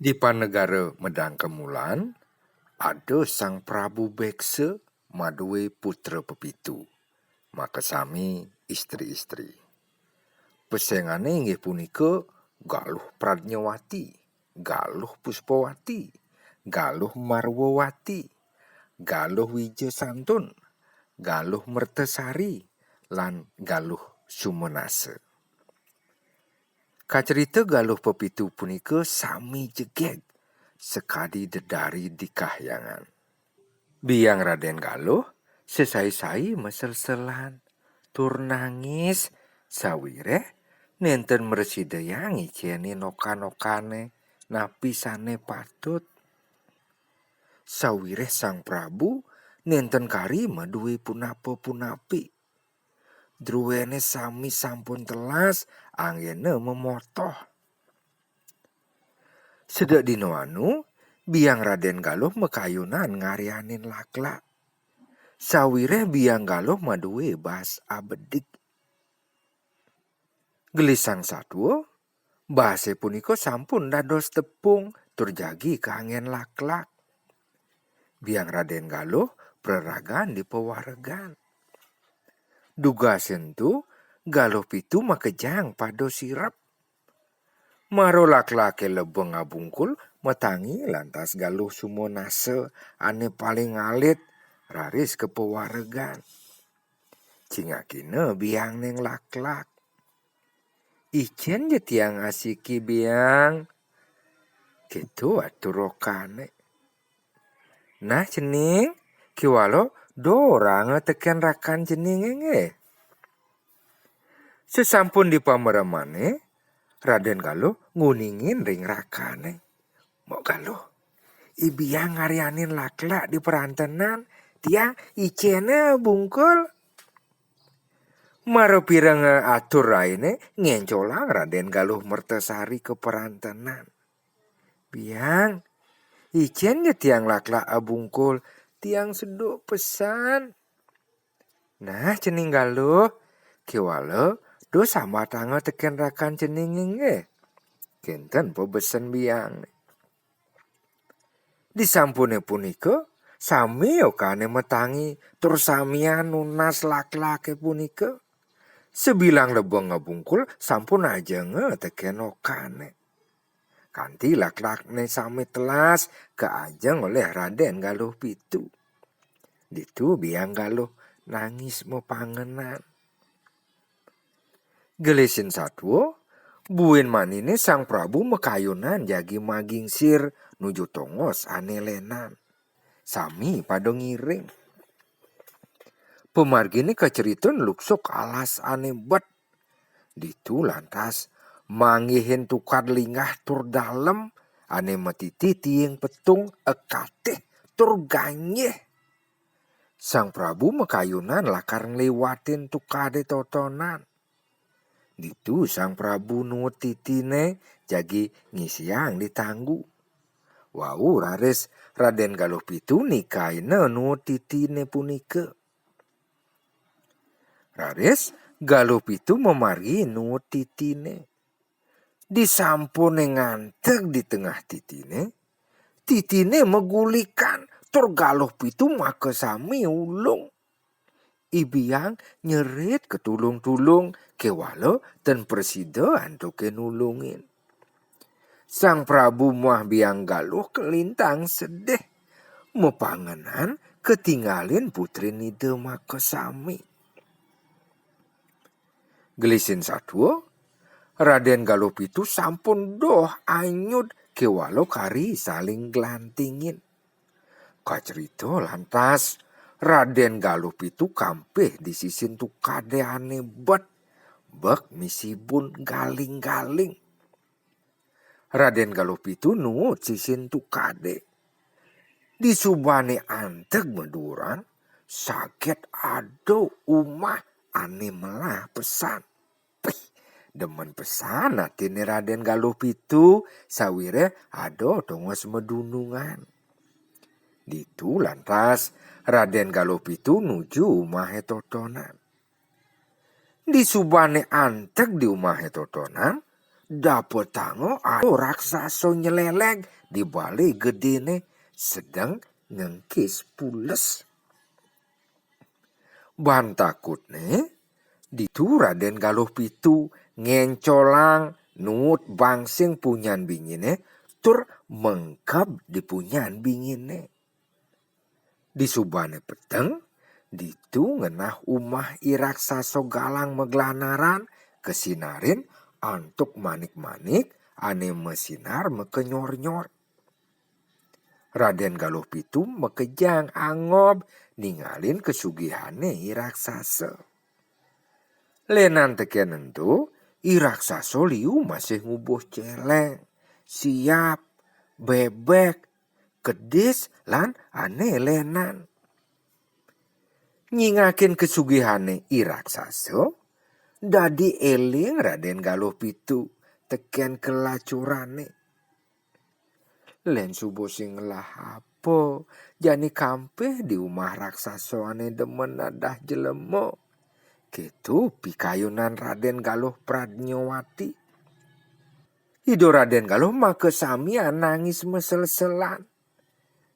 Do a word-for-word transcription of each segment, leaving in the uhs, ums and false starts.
Di panegara Medang Kemulan, ada Sang Prabu Beksa madué putra pepitu, makasami istri-istri. Pesengané inggih punika Galuh Pradnyawati, Galuh Puspawati, Galuh Marwawati, Galuh Wija Santun, Galuh Mertasari, lan Galuh Sumanasa. Kacerita Galuh pepitu punika sami jegég, sakadi dedari di kahyangan. Biang Radén Galuh sesai-sai maselselan, tur nangis, sawiréh nénten mrasidayang ngicénin okan-okané napi sané patut. Sawiréh Sang Prabu nénten kari madué punapa-punapi. Druéné sami sampun telas anggéna mamotoh. Sedek dina anu, Biang Radén Galuh makayunan ngaryanin laklak. Sawiréh Biang Galuh madué baas abedik. Gelisang satua, baasé punika sampun dados tepung tur jagi kanggén laklak. Biang Radén Galuh praragan di pawaregan. Dugasé ento, Galuh pitu makejang pada sirep. Mara laklaké lebeng abungkul, matangi lantas Galuh Sumanasa ané paling alit raris ka pawaregan. Cingakina biangné laklak. "Icén ja tiang asiki, Biang." Kéto atur okané. "Nah, cening, kéwala doranga tekén rakan ceningé nggih." Sasampun dipameremané, Radén Galuh nguningin ring rakané. "Mbok Galuh, I Biang ngaryanin laklak di parantenan, tiang icéna bungkul." Mara pirenga atur rainé, ngéncolang Radén Galuh Mertasari ka parantenan. "Biang, icén ja tiang laklak abungkul, tiang seduk pesan." "Nah, cening Galuh, kéwala, do sambatanga tekén rakan ceningé nggih." Kénten pabesen biang. Disampuné punika, sami okané matangi, tur samian nunas laklaké punika. Sabilang lebeng abungkul sampun ajenga tekén okané. Kanti laklakné sami telas kaajeng olih Radén Galuh Pitu. Ditu Biang Galuh nangis mapangenan. Gelisin satua, buin maniné Sang Prabu makayunan jagi magingsir nuju tongos ané lénan. Sami pada ngiring. Pamarginé kacerita nluksuk alas ané bet. Ditu lantas manggihin tukad linggah tur dalem ané matiti tiing petung akatih tur ganjih. Sang Prabu makayunan lakar ngliwatin tukadé totonan. Ditu Sang Prabu nuut titiné jagi ngisiang di tanggu. Wau raris Radén Galuh Pitu nikaina nuut titiné punika. Raris Galuh Pitu mamargi nuut titiné. Disampuné nganteg di tengah titiné, titiné magulikan tur Galuh Pitu makasami ulung. I Biang nyerit katulung-tulung, kéwala ten prasida antuké nulungin. Sang Prabu muah Biang Galuh kalintang sedih, mapangenan katinggalin putrin ida makasami. Gelisin satua, Radén Galuh Pitu sampun doh anyud kéwala kari saling glantingin. Kacerita lantas, Radén Galuh Pitu kampih di sisin tukadé ané bet, bek misi bun galing-galing. Radén Galuh Pitu nuut sisin tukadé. Disubané anteg maduuran, saget ada umah ané melah pesan. Pih, demen pesan atiné Radén Galuh Pitu, sawiréh ada tongos madunungan. Ditu lantas Radén Galuh Pitu nuju umahé totonan. Disubané anteg di umahé totonan, Dapetanga ada raksasa nyeleleng di balé gedéné sedeng ngengkis pules. Ban takutné, ditu Radén Galuh Pitu ngencolang nuut bangsing punyan binginé tur mengkeb di punyan binginé. Disubané peteng, ditu ngenah umah I Raksasa Galang Maglanaran kasinarin antuk manik-manik ané masinar makenyor-nyor. Radén Galuh Pitu makejang angob ningalin kasugihané I Raksasa. Lénan tekén ento, I Raksasa liu masih ngubuh céléng, siap, bébék, kedis, lan ané lénan. Nyingakin kasugihané I Raksasa, dadi éling Radén Galuh Pitu tekén kelacurané. Lén suba sing ngelah apa, jani kampih di umah raksasa ané demen nadah jelema. Kéto pikayunan Radén Galuh Pradnyawati. Ida Radén Galuh makasami nangis masel-selan.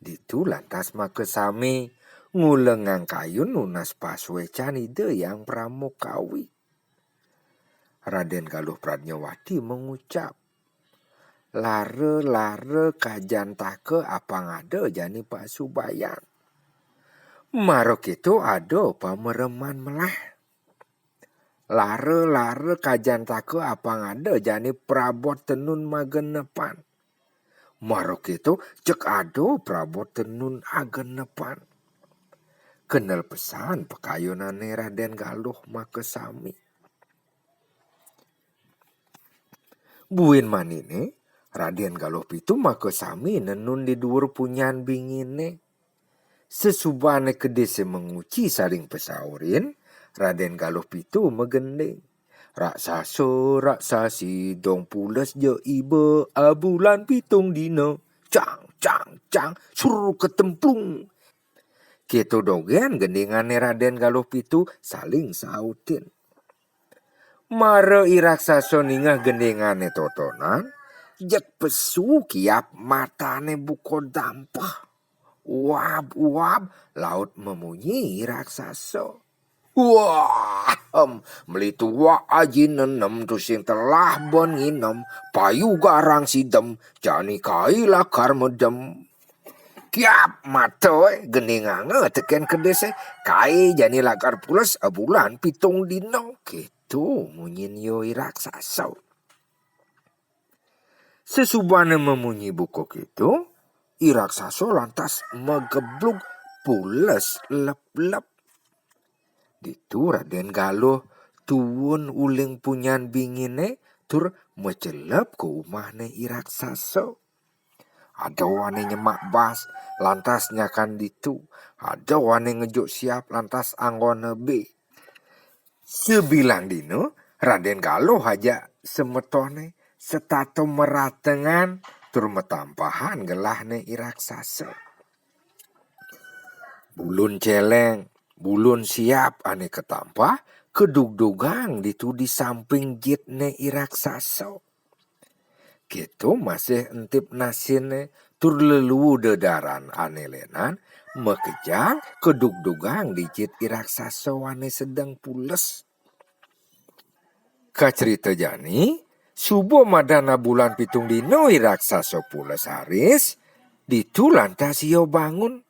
Ditu lantas makasami ngulengang kayun nunas pasuécan Ida Hyang Pramakawi. Radén Galuh Pradnyawati mangucap, "Lara-lara kajantaka apang ada jani pasubayan. Mara kéto ada pamereman melah. Lara-lara kajantaka apang ada jani prabot tenun magenepan. Mara kéto cék ada prabot tenun agenepan." Kendel pesan pakayunané Radén Galuh makasami. Buin maniné, Radén Galuh Pitu makasami nenun di duur punyan binginé. Sasubané kedisé manguci saling pasaurin, Radén Galuh Pitu magending. "Raksasa, raksasi, dong pules ja iba, abulan pitung dina. Cang, cang, cang, sur ketemplung." Kéto dogén gendingané Radén Galuh Pitu saling sautin. Mara I Raksasa ningeh gendingané totonan, jeg pesu kiap matané buka dampeh. Uab, uab, laut mamunyi I Raksasa. "Wah, em, meli tuak aji nenem, tusing telah ban nginem, payu garang sidem, jani kai lakar medem." Kiap mata, eh, gendinganga tekén kedisé, "Kai jani lakar pules abulan pitung dina." Kéto munyin ia I Raksasa. Sasubané mamunyi buka kéto, I Raksasa lantas mageblug pules lep-lep. Ditu Radén Galuh tuun uling punyan binginé tur macelep ka umahné I Raksasa. Ada ané nyemak bas, lantas nyakan ditu. Ada ané ngejuk siap, lantas anggona bé. Sabilang dina, Radén Galuh ajak semetoné setata meratengan tur matampahan gelahné I Raksasa. Bulun céléng, bulun siap ané katampah, kadugdugang ditu di samping jitné I Raksasa. Kéto masih entip nasiné tur leluu dedaran ané lénan, makejang kadugdugang di jit I Raksasa ané sedeng pules. Kacrita jani, suba madan abulan pitung dina I Raksasa pules raris, ditu lantas ia bangun.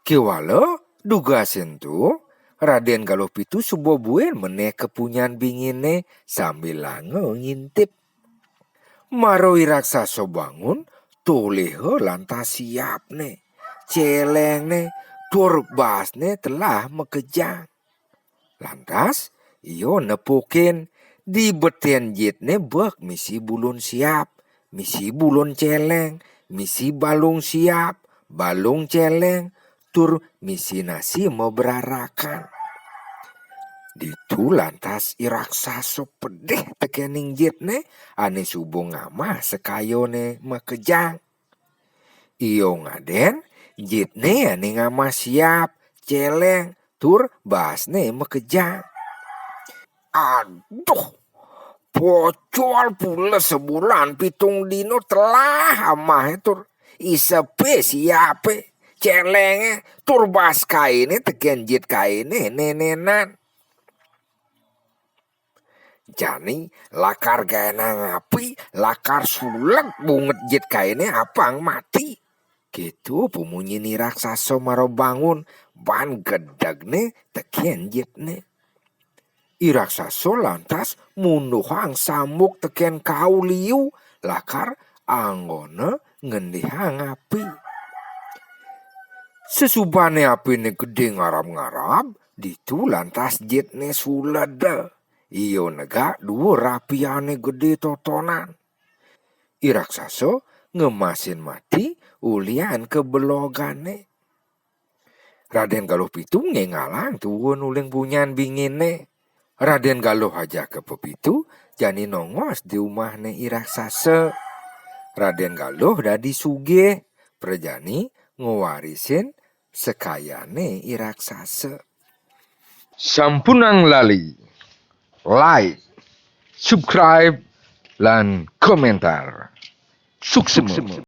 Kéwala dugasé ento, Radén Galuh Pitu suba buin menéh ka punyan binginé sambilanga ngintip. Mara I Raksasa bangun, toliha lantas siapné, céléngné, tur basné telah makejang. Lantas, ia nepukin, di betén jitné bek misi bulun siap, misi bulun céléng, misi balung siap, balung céléng, tur misi nasi mabrarakan. Ditu lantas I Raksasa pedih tekéning jitné ané suba ngamah sekayané makejang. Ia ngadén, jitné ané ngamah siap, céléng, tur basné makejang. "Aduh, Bocol pula sebulan pitung dina telah amahe tur isepé siapé, céléngé tur baskainé tekén jit kainé nénénan. Jani lakar gaénang api, lakar sulet bunget jit kainé apang mati. Gitu pumunyin I Raksasa mara bangun, ban gedegné tekén jitné. I Raksasa lantas munduhang sambuk tekén kau liu, lakar anggona ngendihang api. Sesubané apiné gedé ngarab-ngarab, ditu lantas jitné suleda. Ia negak dua rapiané gedé totonan. I Raksasa ngemasin mati ulian ka belogané. Radén Galuh Pitu ngéngalang tuun uling punyan binginné. Radén Galuh ajaka pepitu jani nongos di umahné I Raksasa. Radén Galuh dadi sugih, prajani ngwarisin sekayané I Raksasa. Sampunang lali like, subscribe, lan komentar. Suksma.